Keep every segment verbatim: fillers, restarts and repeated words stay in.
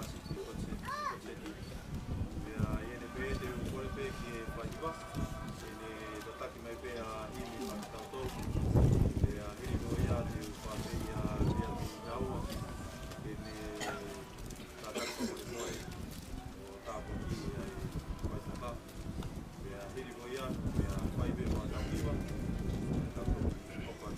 Varsity Concert, Concert. Pea ʻi heʻene pehē te u kole pē ki he faiva, ʻene tataki mai pē ʻa e himi maʻatautolu. Pea hili ko ia te u fai pē ia, pea ki taua, ʻene tataki fakamolemole ʻo tāpuakiʻi ʻa e faiva. Pea hili ko ia, pea fai pē ʻa e faiva, pea tāpuakiʻi ʻo fai.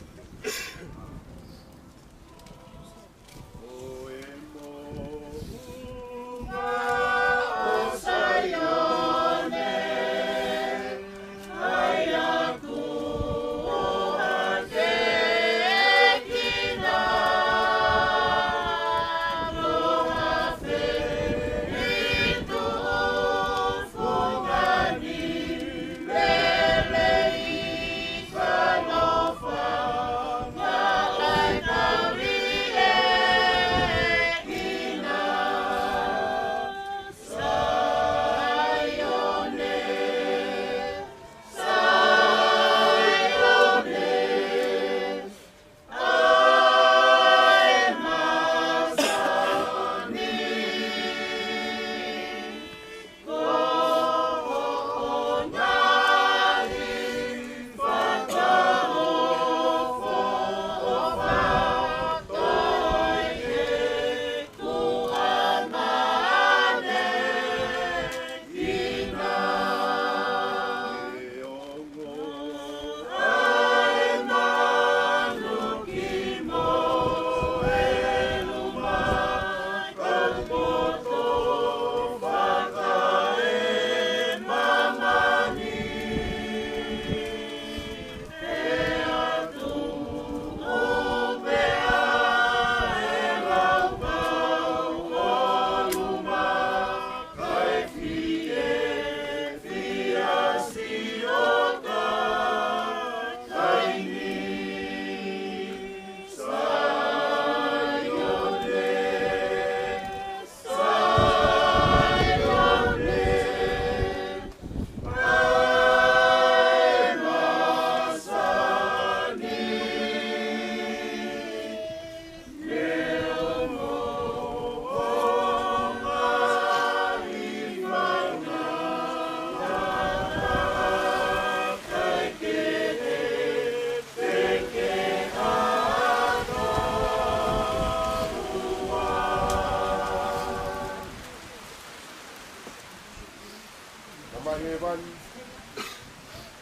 Tamai hēvani,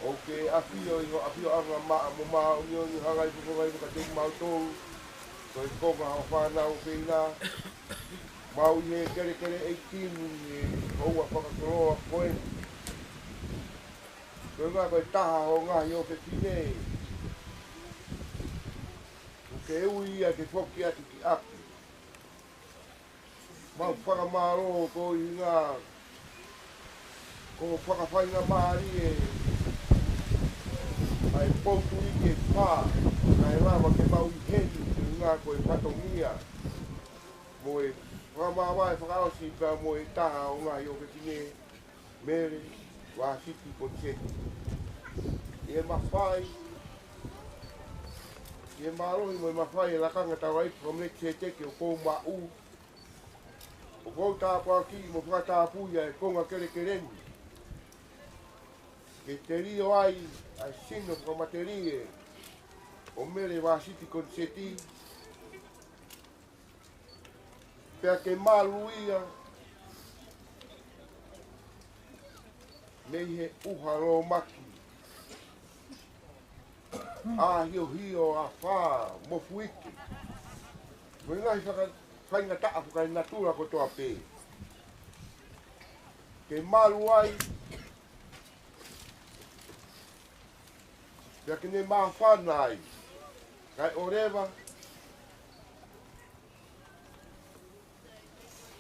ʻoku ke ʻafio ʻi ho ʻafioʻanga maʻa mo māʻoniʻoni, hanga ʻo fofonga ʻi ho ka te mau tolu, ko e konga ho fānau pē ina, mau ʻi he kelekele ʻeikini ʻi he houa fakakoloa ko eni. Ko e ʻuhinga ko e taha ʻo e ngaahi ʻofefine ʻoku ke ui ia ke foki atu ki ʻapi. Mau fakamālō koeʻuhinga ko e fakafaingamālie ʻa e potu ʻi he pā, kae lava ke mau ʻi heni, ko e ʻuhinga ko e fatongia mo e fakamāvae fakaʻosi pea mo e taha ʻo e ngaahi ʻofefine, Mele Vasiti Koniseti. ʻI he mafai, ʻi he mālohi mo e mafai ʻa e Lakanga Taulaʻeiki Fakamelekisēteki ʻoku ou maʻu, ʻoku ou tāpuakiʻi mo fakatapui ʻa e konga kelekele ni, ke telio ai ʻa e sino fakamatelie ʻo Mele Vasiti Koniseti, pea ke malu ia mei he ʻuha lōmaki, ʻahiohio, afā, mofuike, mo e ngaahi faka-, faingataʻa fakaenatula kotoa pē. Ke malu ai, pea ke ne māfana ai, kae ʻoleva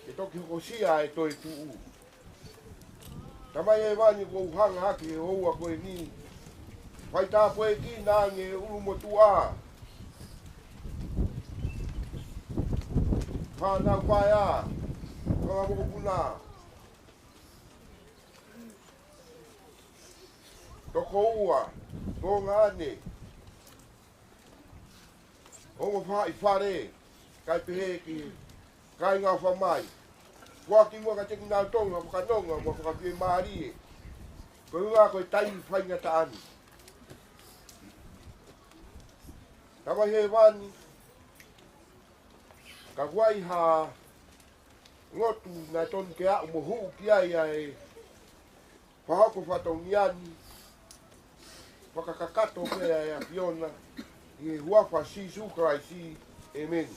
ke toki hokosia ʻa e toetuʻu. Tamai hēvani, ʻoku ou hanga hake he houa ko eni, fai tāpuekina ange ʻulumotuʻa, fānau paea, fanga mokopuna, tokoua, tuongaʻane, ongo faʻahi fale, kae pehē ki he kāinga ʻofa mai. Foaki muʻa kiate kinautolu ha fakanonga mo e fakafiemālie koeʻuhi ko e taimi faingataʻa ni. Tamai Hēvani, ka ʻi ai ha lotu naʻe tonu ke aʻu mo hū ki ai ʻa e fakahoko fatongia ni, fakakakato pē ʻa e ʻAfiona, ʻi he huafa ʻo Sīsū Kalaisi, ʻēmeni.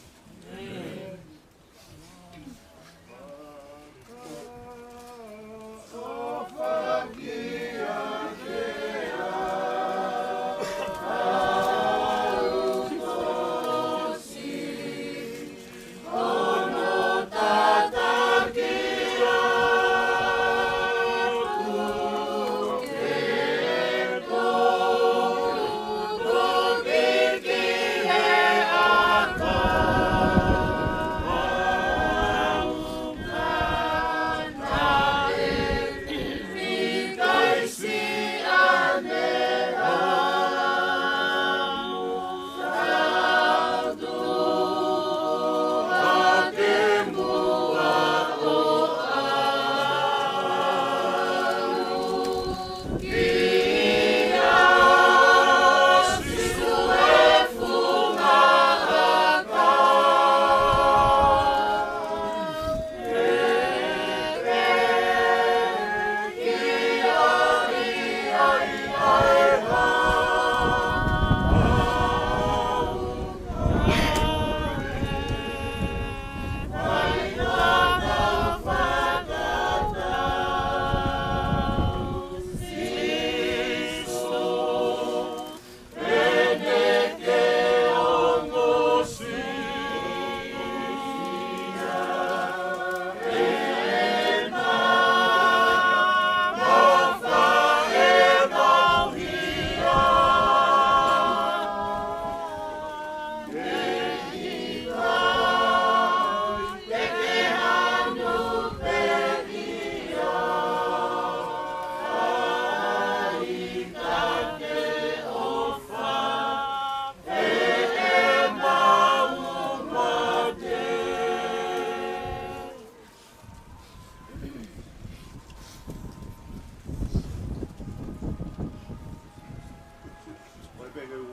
Ko e pehē ke u,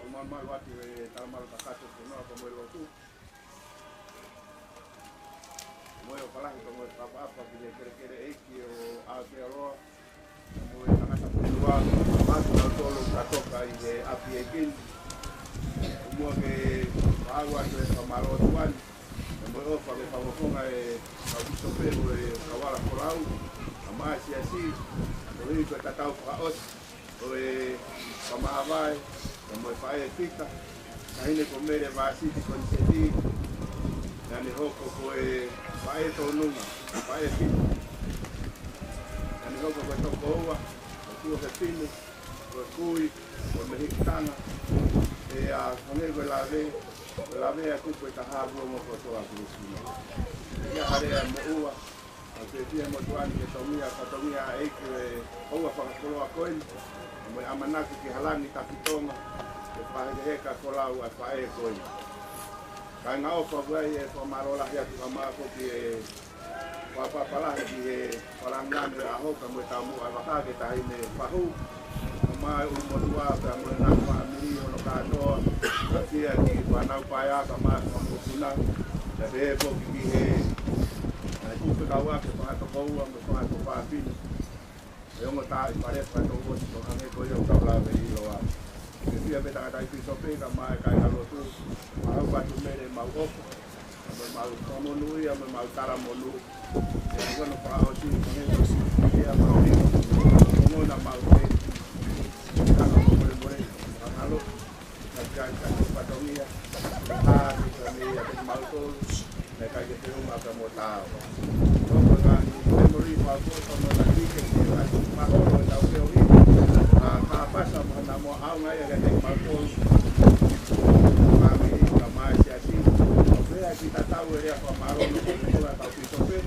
u mamalu atu e talamalu kakato ko ena pea mo e lotu. Mo e ʻofa lahi pea mo e fakaʻapaʻapa ki he kelekele ʻeiki ʻo Aotearoa, mo e tangata fonua, mo kinautolu ʻoku toka ʻi he ʻapi ʻeiki ni. Muʻa ke u ʻoatu e fakamālō atu eni, mo e ʻofa ke fakafofonga e kau pīsope mo e kau vala folau, kae ʻumaʻā e siasi, koeʻuhi ko e tatau fakaʻosi ʻo e fakamāvae, pea mo e faʻē fita, taʻahine ko Mele Vāsiti Koniseti, naʻa ne hoko ko e faʻē tōnunga, faʻē fita. Naʻa ne hoko ko e tokoua, ko e tuofefine, fefine, ko e kui, ko e mehikitanga, ʻa ia hangē ko e lave, ko e lave ʻa e kupu ʻe taha ʻo e ongo kotoa Kurisima. ʻA ia hale ʻa e moʻua, ʻoku fiefia e motuʻa ni ke tongia, fatongia ʻa e ʻEiki ʻa e houa fakakoloa ko eni, mo e ʻamanaki ki ha langi taki Tonga, ke fakahekeheka e folau ʻa e faʻē ko eni. Kāinga ʻofa, ʻoku ʻi ai e fakamālō lahi atu kae ʻumaʻā foki e fakaʻapaʻapa lahi ki he fakalāngilangi ʻo e ʻaho pea mo e taumuʻa ʻa e vaka ki he taʻahine fahu, kae ʻumaʻā e ʻulumotuʻa pea mo ʻena fāmili hono kātoa, kae ʻumaʻā e kiʻi fānau paea kae ʻumaʻā e fanga mokopuna, kae pehē foki ki he ngaahi kupu fekauʻaki, fanga tokoua mo e fanga tuofāfine, e ongo taaʻi fale, fanga tokoni, ʻo hangē ko ia ʻoku tau lave ʻiloa. Fiefia pē tangataʻeiki pīsope kae ʻumaʻā e kāingalotu, mau ʻoatu Mele ʻemau ʻofa, mo ʻemau fakamonūʻia, mo ʻemau talamonū. ʻI he hono fakaʻosi, mo e fakaʻosi, ʻi he mau ʻi, mo ʻena mau ʻi, ʻi he kaka molemole, fakahalo, naʻa ʻikai ke fatongia, ʻa e hā, ʻi he meʻa ʻiate kimautolu, naʻe ʻikai ke feʻunga pea mo taau. Ko e ngaahi memory, pea ko e ngaahi like, ke ngaahi mahalo ʻetau feohi, ʻa Kāpasa mo ʻena moʻunga ia kiate kimautolu. Fāmili, kae ʻumaʻā e siasi, ʻo pehē ki he tatau e lea fakamālō, ʻo pehē ki he kau pīsope,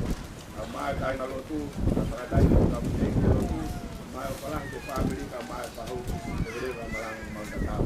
kae ʻumaʻā e kāingalotu, kae ʻumaʻā e kau tamaiki lotu, Mai o palangi ke fāmili ka mai pahu, e leva malangi mau tatau.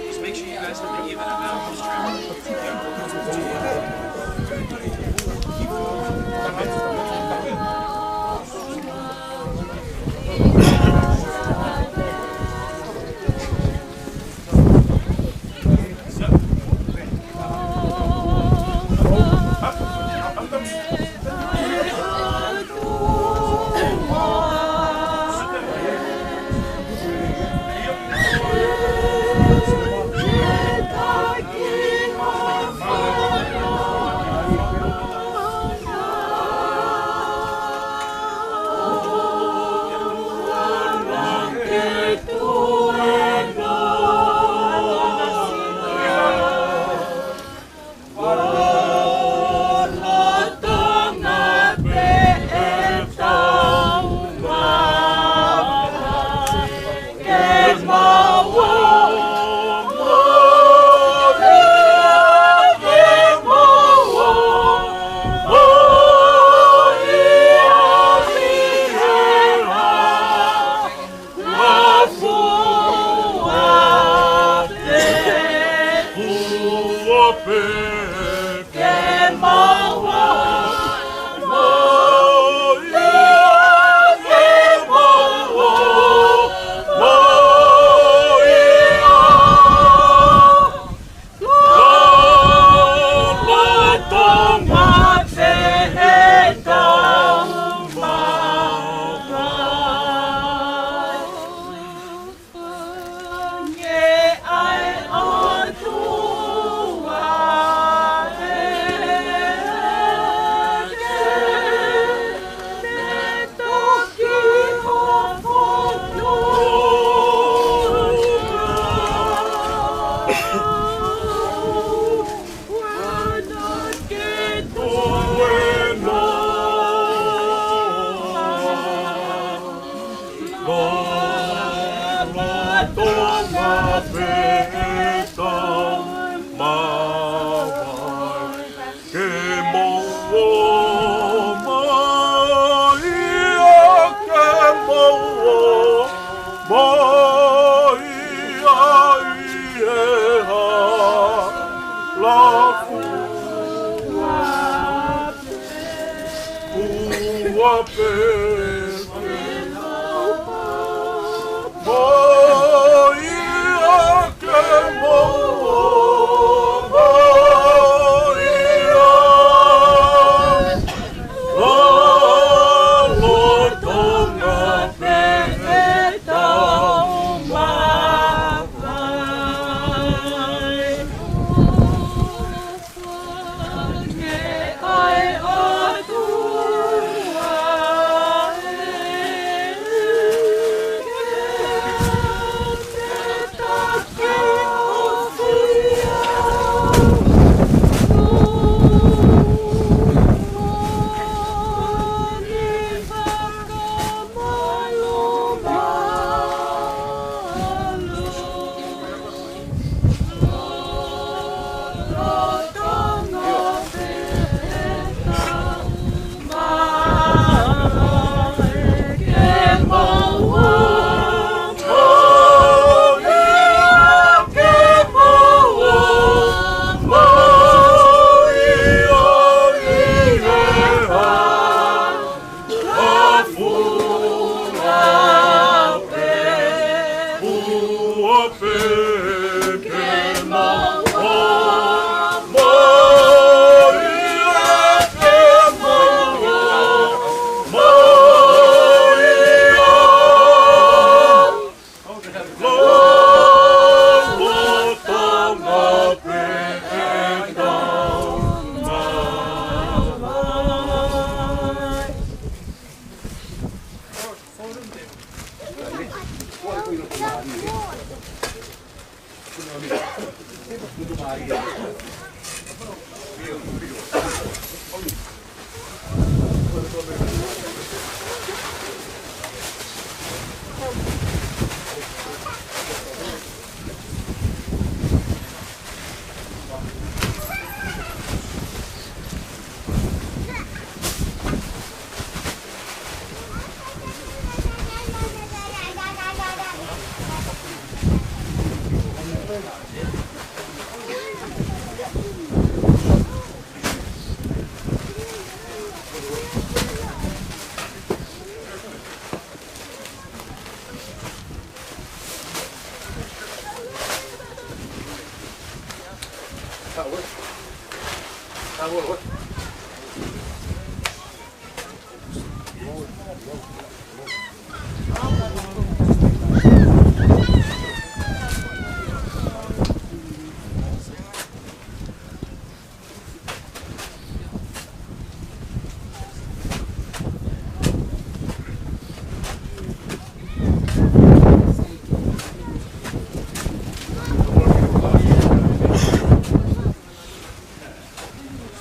Just make sure you guys have an even amount of strength.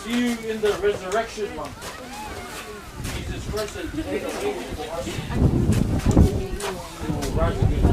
See you in the resurrection one. Jesus Christ has made a way for us. We will rise again.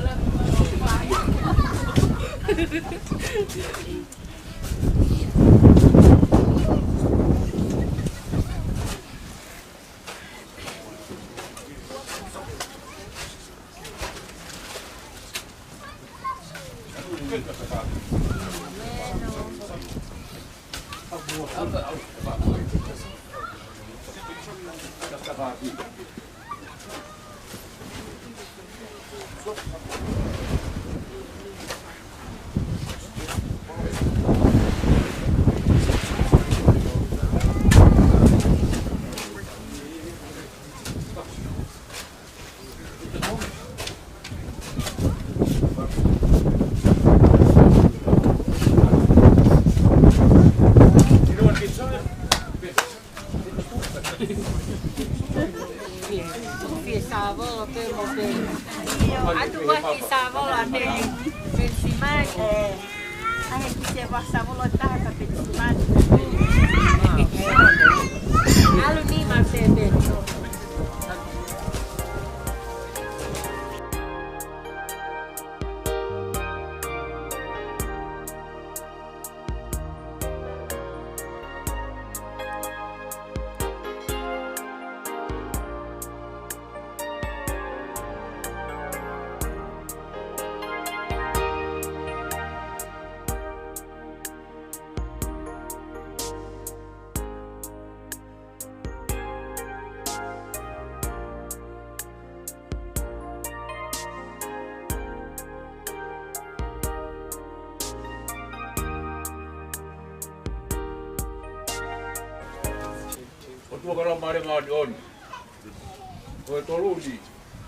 Fie sāvolo pē mo pē. ʻOatu ua fie sāvolo ʻa Penisimani. ʻAi ke fie ua sāvolo taha ka Penisimani. ʻAlu ni ma pē pē. Tuʻa Kalaumālie Māʻoniʻoni. Ko e tolu ni,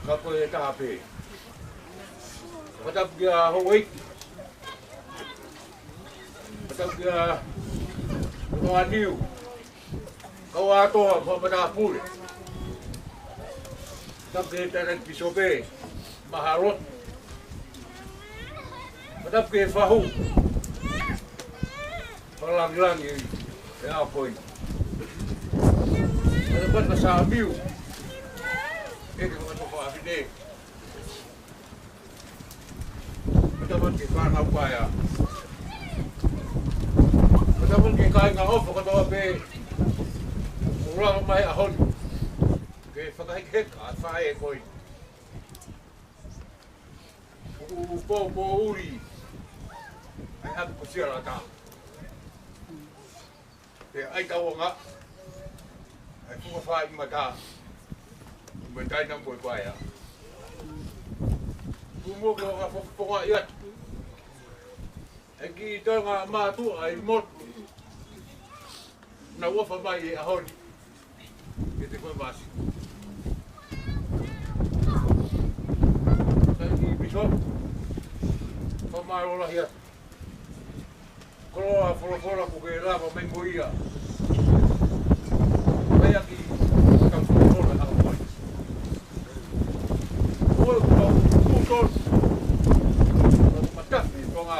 ka ko e taha pē. Fakatapu kia Houʻeiki. Fakatapu kia Tokanga Niu. Kau atoa, kau matāpule. Fakatapu ki he Talaki Pīsope, mahalo. Fakatapu ki he fahu. Fakalangilangi e ʻaho ko eni. Fakatapu kia Samiu. ʻEiki fakatō fafine. Fakatapu ki he fānau paea. Fakatapu ki he kāinga ʻofa kotoa pē. ʻOku lava mai ʻaho ni ke fakahekeheka ʻa e faʻē ko eni. ʻOku poupou ʻuli ʻa e ʻapi ko Sialata. Pea ʻai tauanga ʻa e fuka fai mata mo e taina mo e paea. Kuo mou ka fakafofongaʻi atu ʻa e kiʻi toenga mātuʻa ʻi motu. Naʻa nau ʻofa mai he ʻaho ni kiate koe Masi. Talaki Pīsope, fakamālō lahi atu. Koloa folofola kuo ke lava mai mo ia. Mai ʻaki ʻetau folofola ʻa e ʻaho ko eni. Ko e kau kutolu. Matafi ko ngā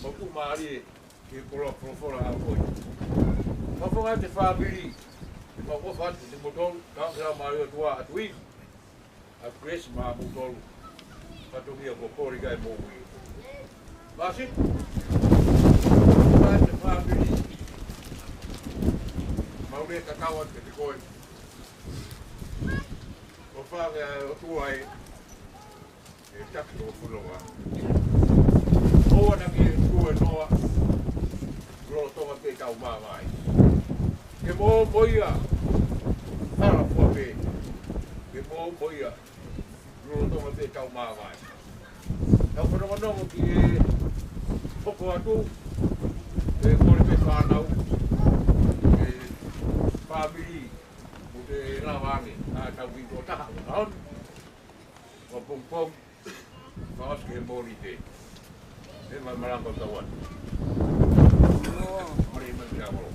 ʻoku mālie ki he koloa folofola ʻa e ʻaho ko eni. Fakafofonga atu e fāmili, ʻoku mau ʻofa atu kiate kimoutolu, tau ke lau mālie ʻOtua ʻa e tuʻi, ʻa Grace mo kimoutolu. Fatongia kuo pole ki ai e moʻui. Masi, fakafofonga atu e fāmili, mau lea tatau atu kiate koe. ʻOfa ange ʻa e ʻOtua ʻe ʻe taki ʻo fononga. ʻOua naʻa ke tuʻu ʻi noa, lolotonga pē ʻetau māvae. Ke moʻui mo ia, hala fua pē. Ke moʻui mo ia, lolotonga pē ʻetau māvae. Tau fanongonongo ki he hoko atu, ʻe kole pē fānau, ʻe fāmili, mo te lava ange, ʻa tau ki tō taha, ʻo taha. ʻO pongipongi, fakaʻosi ki he Mōnite. ʻE mai malanga tau atu. Mare mai ki a kolo.